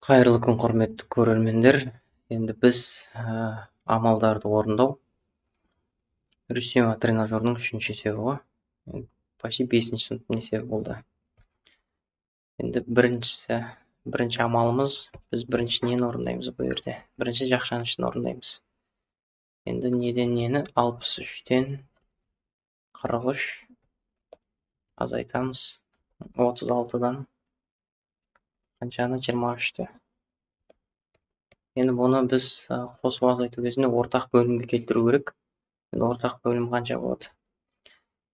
Қайырлы күн, құрметті көрермендер. Енді біз амалдарды орындау. Рүстемова тренажерінің 3-ші есебі ғой. Почти 5-ші сыныптың есебі болды. Енді бірінші амалымыз, біз бірінші нені орындаймыз бұл жерде? Бірінші жақшаның ішін орындаймыз. Енді неден нені? 63-тен 43 азайтамыз. 36-дан қаншаны? 23-ті. Енді бұны біз қосып азайту кезінде ортақ бөлімге келтіру керек. Енді ортақ бөлім қанша болады?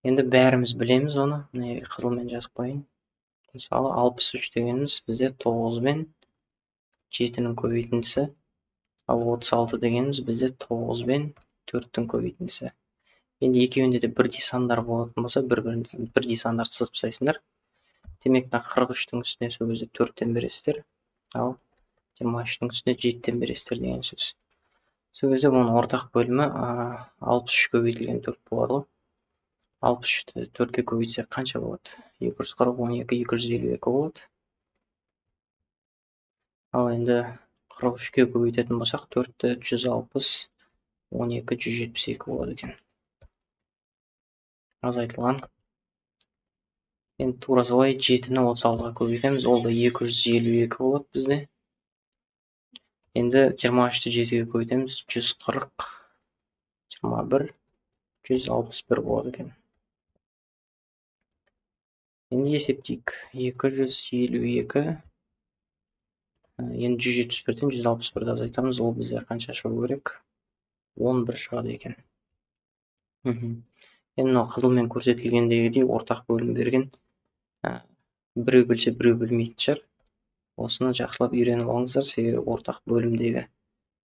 Енді бәріміз білеміз оны. Мына жерге қызылмен жазып қояйын. Мысалы, 63 дегеніміз бізде 9 мен 7-нің көбейтіндісі, ал 36 дегеніміз бізде 9 мен 4-тің көбейтіндісі. Енді екеуінде де бірдей сандар болатын болса, бір-бірін бірдей сандарды сызып тастайсыңдар. Демек, мына 43-тің үстіне сол кезде 4-тен бересіздер, ал 23-тің үстіне 7-тен бересіздер деген сөз. Сол кезде бұның ортақ бөлімі 63 көбейтілген 4 болады ғой. 63-ті 4-ке көбейтсек қанша болады? 240, 12, 252 болады. Ал енді 43-ке көбейтетін болсақ, 4-ті 160, 12, 172 болады екен. Азайтылған. Енді тура солай 7-ні 36-ға көбейтеміз, ол да 252 болады бізде. Енді 23-ті 7-ге көбейтеміз, 140, 21, 161 болады екен. Енді есептейік. 252, енді 171-тен 161-ді азайтамыз, ол бізде қанша шығу керек? 11 шығады екен. Енді мынау қызылмен көрсетілгендегідей ортақ бөлім берген. Біреу білсе, біреу білмейтін шығар. Осыны жақсылап үйреніп алыңыздар, себебі ортақ бөлімдегі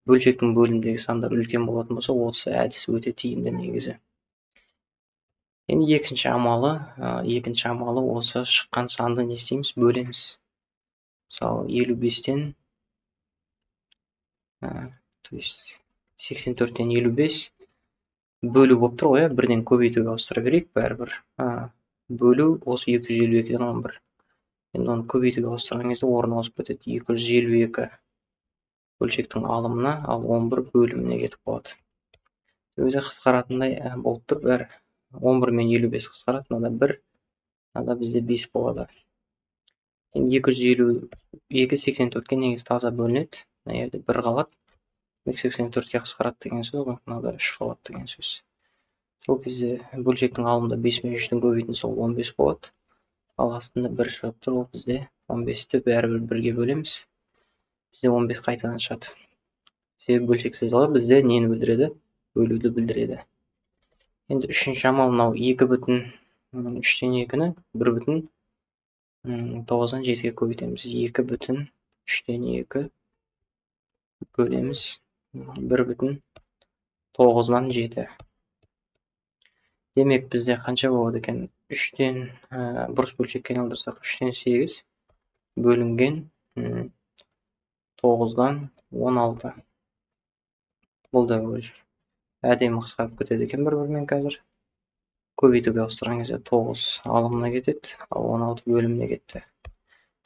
бөлшектің бөлімдегі сандар үлкен болатын болса, осы әдіс өте тиімді негізі. Енді екінші амалы осы шыққан санды не істейміз? Бөлеміз. Мысалы, 55-тен, то есть 84-тен 55 бөлу болып тұр ғой, бірден көбейтуге ауыстыра берейік бәрібір. Бөлу осы 252-ден 11. Енді оны көбейтуге ауыстырған кезде орын ауысып кетеді. 252 бөлшектің алымына, ал 11 бөліміне кетіп қалады. Өзі қысқаратындай болып тұр бәрі. 11 мен 55 қысқарады, мынада 1, мынада бізде 5 болады. Енді 252 84-ке негізі таза бөлінеді. Мына жерде 1 қалады. 84-ке қысқарады деген сөз ғой, мынада 3 қалады деген сөз. Сол кезде бөлшектің алымында 5 мен 3-тің көбейтіндісі ол 15 болады. Ал астында 1 шығып тұр, ол бізде 15-ті бәрібір бірге бөлеміз. Бізде 15 қайтадан шығады. Себебі бөлшек сызығы бізде нені білдіреді? Бөлуді білдіреді. Енді үшінші амал мынау 2,3-2-ні 1,9-7-ге көбейтеміз. 2,3-2 бөлеміз 1,9-7. Демек бізде қанша болады екен? 3-тен бұрыс бөлшекке айналдырсақ, 3-тен 8 бөлінген 9-дан 16. Бұл да әдемі қысқарып кетеді екен бір-бірімен қазір. Көбейтуге ауыстырған кезде 9 алымына кетеді, ал 16 бөліміне кетті.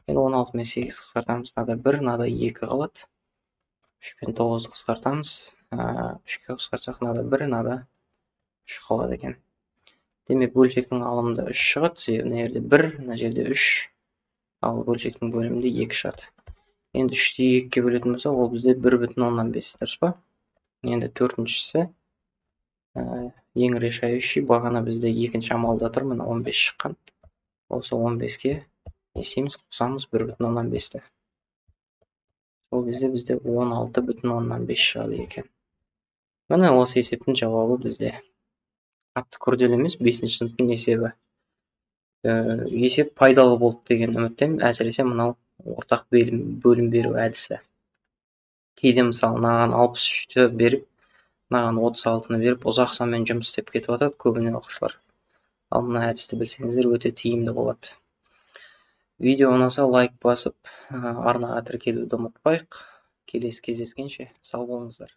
Енді 16 мен 8 қысқартамыз, мынада 1, мынада 2 қалады. 3 пен 9-ды қысқартамыз, 3-ке қысқартсақ мынада 1, мынада 3 қалады екен. Демек бөлшектің алымында 3 шығады, себебі мына жерде 1, мына жерде 3, ал бөлшектің бөлімінде 2 шығады. Енді 3-ті 2-ге бөлетін болсақ, ол бізде 1,5, дұрыс па? Енді төртіншісі, ең решающий, бағана бізде екінші амалда тұр, мына 15 шыққан. Осы 15-ке не істейміз? Қосамыз 1,5-ті. Сол кезде бізде 16,5 шығады екен. Міне осы есептің жауабы бізде. Қатты күрделі емес, 5-ші сыныптың есебі. Есеп пайдалы болды деген үміттемін, әсіресе мынау ортақ бөлім беру әдісі. Кейде мысалы мынаған 63-ті беріп, мынаған 36-ны беріп, ұзақ санмен жұмыс істеп кетіп жатады көбіне оқушылар. Ал мына әдісті білсеңіздер өте тиімді болады. Видео ұнаса лайк басып, арнаға тіркелуді ұмытпайық. Келесі кездескенше сау болыңыздар.